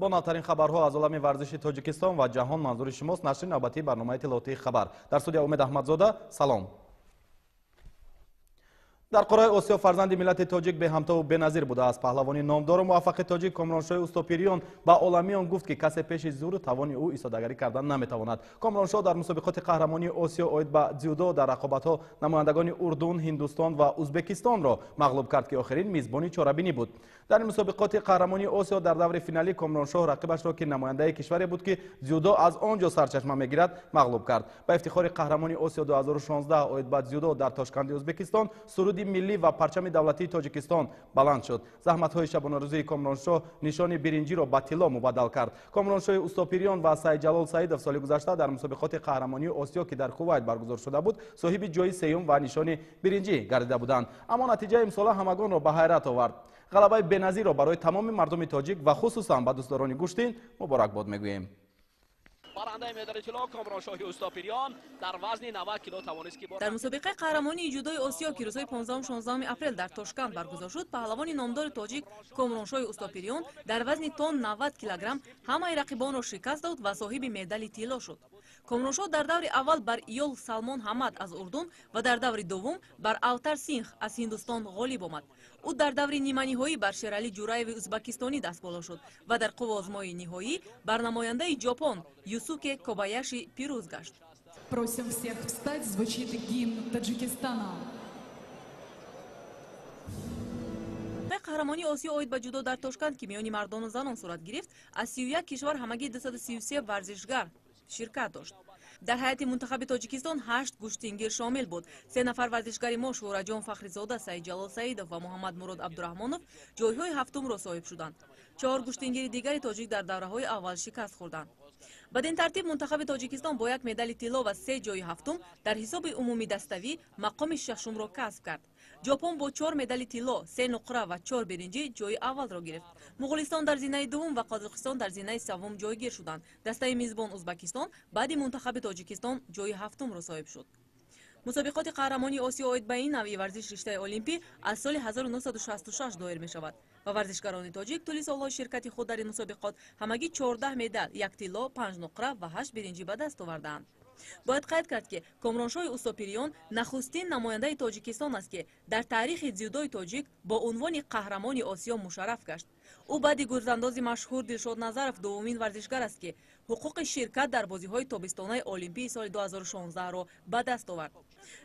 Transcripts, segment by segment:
Бо навтарин хабарҳо аз олами варзиши Тоҷикистон ва ҷаҳон манзури шумост нашри навбатии барномаи иттилоотии «Хабар». Дар студия Умед Аҳмадзода. Салом. Дар қораи Осиё фарзанди миллати тоҷик беҳамтову беназир будааст. Паҳлавони номдору муваффақи тоҷик Комроншоҳи Устопириён ба оламиён гуфт, ки касе пеши зӯру тавони ӯ истодагарӣ кардан наметавонад. Комроншоҳ дар мусобиқоти қаҳрамонии Осиё оид ба дзюдо дар рақобатҳо намояндагони Урдун, Ҳиндустон ва Узбекистонро мағлуб кард, ки охирин мизбони чорабинӣ буд. Дар мусобиқоти қаҳрамонии Осиё дар даври финалӣ Комроншоҳ рақибашро, ки намояндаи кишваре буд, ки дзюдо аз он ҷо сарчашма мегирад, мағлуб кард. Ба ифтихори қаҳрамони Осиё 2016 оид ба дзюдо дар Тошканди Узбекистон суруди миллӣ ва парчами давлатии Тоҷикистон баланд шуд. Заҳматҳои шабонарӯзии Комроншоҳ нишони биринҷиро ба тилло мубаддал кард. Комроншоҳи Устопириён ва Сайдҷалол Саидов соли гузашта дар мусобиқоти қаҳрамонии Осиё, ки дар Кувайт баргузор шуда буд, соҳиби ҷои сеюм ва нишони биринҷӣ гардида буданд. Аммо натиҷаи имсола ҳамагонро ба ҳайрат овард. Ғалабаи беназирро барои тамоми мардуми тоҷик ва хусусан ба дӯстдорони гӯштин муборакбод мегӯем. Барандаи медали тилло Комроншоҳи Устопириён дар вазни 90 кило тавонист, ки дар мусобиқаи қаҳрамонии ҷудои Осиё, ки рӯзҳои 15-16 апрел дар Тошканд баргузор шуд, паҳлавони номдори тоҷик Комроншоҳи Устопириён дар вазни то 90 килограмм ҳамаи рақибонро шикаст дод ва соҳиби медали тилло шуд. Комроншоҳ дар даври аввал бар Иёл Салмон Ҳамад аз Урдун ва дар даври дуввум бар Автар Синх аз Ҳиндустон ғолиб омад. Ӯ дар даври ниманиҳоӣ бар Шералӣ Ҷураеви узбакистонӣ дастболо шуд ва дар қувваозмоии ниҳоӣ бар намояндаи Ҷопон Юсуке Кобаяши пирӯз гашт. Просим всех встать, звучит гимн Таджикистана. Қаҳрамонии Осиё оид ба ҷудо дар Тошканд, ки миёни мардону занон сурат гирифт, аз 31 кишвар ҳамагӣ 233 варзишгар ширкат дошт. Дар ҳайати мунтахаби Тоҷикистон 8 гӯштингир шомил буд. Се нафар варзишгари мо, Шӯҳраҷон Фахризода, Саидҷалол Саидов ва Муҳаммадмурод Абдураҳмонов, ҷойҳои ҳафтумро соҳиб шуданд. Чор гӯштингири дигари тоҷик дар давраҳои аввал шикаст хӯрданд. Бадин тартиб мунтахаби Тоҷикистон бо як медали тилло ва се ҷои ҳафтум дар ҳисоби умумидаставӣ мақоми шашумро касб кард. Ҷопон бо чор медали тилло, се нуқра ва чор биринҷӣ ҷои аввалро гирифт. Муғулистон дар зинаи дуввум ва Қазоқистон дар зинаи севум ҷойгир шуданд. Дастаи мизбон Узбакистон баъди мунтахаби Тоҷикистон ҷои ҳафтумро соҳиб шуд. Мусобиқоти қаҳрамонии Осиё оид ба ин навъи варзиш, риштаи олимпӣ, аз соли 1966 доир мешавад ва варзишгарони тоҷик тӯли солҳои ширкати худ дар ин мусобиқот ҳамагӣ 14 медал, як тилло, панҷ нуқра ва ҳашт биринҷӣ ба даст овардаанд. Бояд қайд кард, ки Комроншоҳи Устопириён нахустин намояндаи Тоҷикистон аст, ки дар таърихи дзюдои тоҷик бо унвони қаҳрамони Осиё мушарраф гашт. Ӯ баъди гурзандози машҳур Дилшод Назаров дуввумин варзишгар аст, ки ҳуқуқи ширкат дар бозиҳои тобистонаи олимпии соли 2016-ро ба даст овард.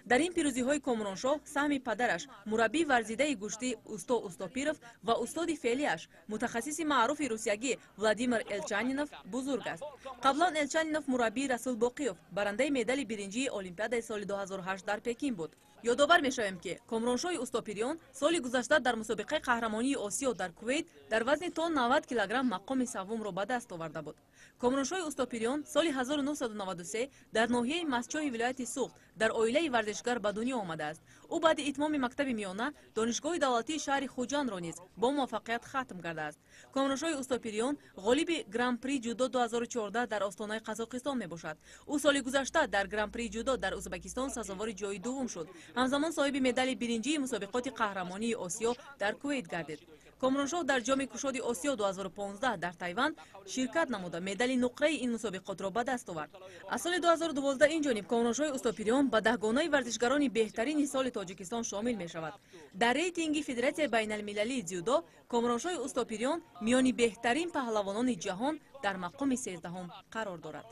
Дар ин пирӯзиҳои Комроншоҳ саҳми падараш, мураббии варзидаи гӯштӣ Усто Устопиров ва устоди феълиаш, мутахассиси маъруфи русиягӣ Владимир Элчанинов бузург аст. Қаблан Элчанинов мураббии Расул Боқиёв, барандаи медали биринҷии Олимпиадаи соли 2008 дар Пекин буд. Ёдовар мешавем, ки Комроншоҳи Устопириён соли гузашта дар мусобиқаи қаҳрамонии Осиё дар Кувейт дар вазни то 90 килограмм мақоми севумро ба даст оварда буд. Комроншоҳи Устопириён соли 1993 дар ноҳияи Мастчоҳи вилояти Суғд дар оилаи варзишгар ба дунё омадааст. Ӯ баъди итмоми мактаби миёна Донишгоҳи давлатии шаҳри Хуҷандро низ бо муваффақият хатм кардааст. Комроншоҳи Устопириён ғолиби Гран-при ҷудо 2014 дар Остонаи Қазоқистон мебошад. Ӯ соли гузашта дар Гран-при ҷудо дар Узбекистон сазовори ҷои дуввум шуд. Ҳамзамон соҳиби медали биринҷии мусобиқоти қаҳрамонии Осиё дар Кувейт гардид. Комроншоҳ дар Ҷоми кушоди Осиё 2015 дар Тайван ширкат намуда, медали нуқраи ин мусобиқотро ба даст овард. Аз соли 2012 ин ҷониб Комроншоҳи Устопириён ба даҳгонаи варзишгарони беҳтарини соли Тоҷикистон шомил мешавад. Дар рейтинги Федератсияи байналмилалии дзюдо Комроншоҳи Устопириён миёни беҳтарин паҳлавонони ҷаҳон дар мақоми 13-ум қарор дорад.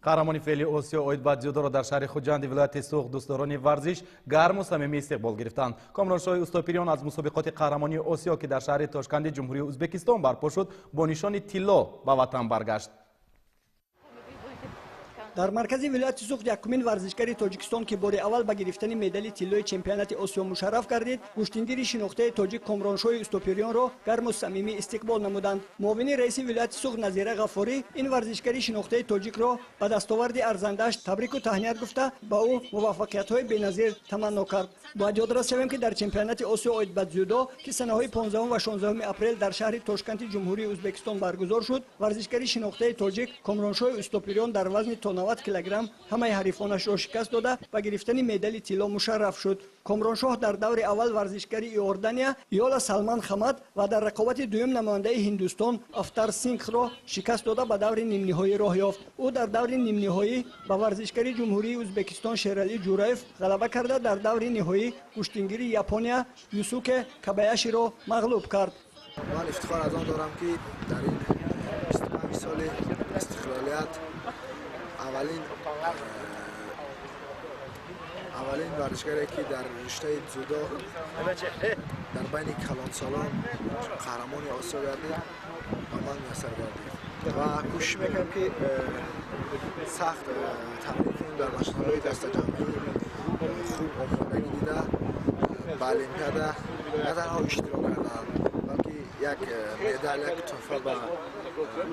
Қаҳрамони феълии Осиё оид ба дзюдоро дар шаҳри Хуҷанди вилояти Суғд дӯстдорони варзиш гарму самимӣ истиқбол гирифтанд. Комроншоҳи Устопириён аз мусобиқоти қаҳрамонии Осиё, ки дар шаҳри Тошканди Ҷумҳурии Узбекистон барпо шуд, бо нишони тилло ба ватан баргашт. Дар маркази вилояти Суғд якумин варзишгари Тоҷикистон, ки бори аввал ба гирифтани медали тиллои чемпионати Осиё мушарраф гардид, гӯштингири шинохтаи тоҷик Комроншоҳи Устопириёнро гарму самимӣ истиқбол намуданд. Муовини раиси вилояти Суғд Назира Ғаффорӣ ин варзишгари шинохтаи тоҷикро ба дастоварди арзандааш табрику таҳният гуфта, ба ӯ муваффақиятҳои беназир таманно кард. Бояд ёдрас шавем, ки дар чемпионати Осиё оид ба дзюдо, ки санаҳои 15 ва 16 апрел дар шаҳри Тошканти Ҷумҳурии Узбекистон баргузор шуд, варзишгари шинохтаи тоҷик Комроншоҳи Устопириён дар вазни то 90 килограмм ҳамаи ҳарифонашро шикаст дода, ба гирифтани медали тилло мушарраф шуд. Комроншоҳ дар даври аввал варзишгари Иордания Иола Салман Хамад ва дар рақобати дуюм намояндаи Ҳиндустон Афтар Сингхро шикаст дода, ба даври нимниҳоӣ роҳ ёфт. Ӯ дар даври нимниҳоӣ ба варзишгари Ҷумҳурии Ӯзбекистон Шералӣ Ҷураев ғалаба карда, дар даври ниҳоӣ гӯштингири Япония Юсуке Кабаяширо мағлуб кард. Ман ифтихор аз он дорам, ки дар ин 25 соли истиқлолият аввалин варзишгаре, ки дар риштаи дзюдо дар байни калонсолон қаҳрамони Осиё гардид, ба ман муяссар гардид ва кӯшиш мекунем, ки сахт тамрин кунем, дар машқҳои дастаҷамъӣ хуб омодагӣ дида, ба Олимпиада на танҳо иштирок кардан, балки як медал, як тӯҳфа ба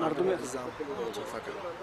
мардуми азизам туҳфа кардам.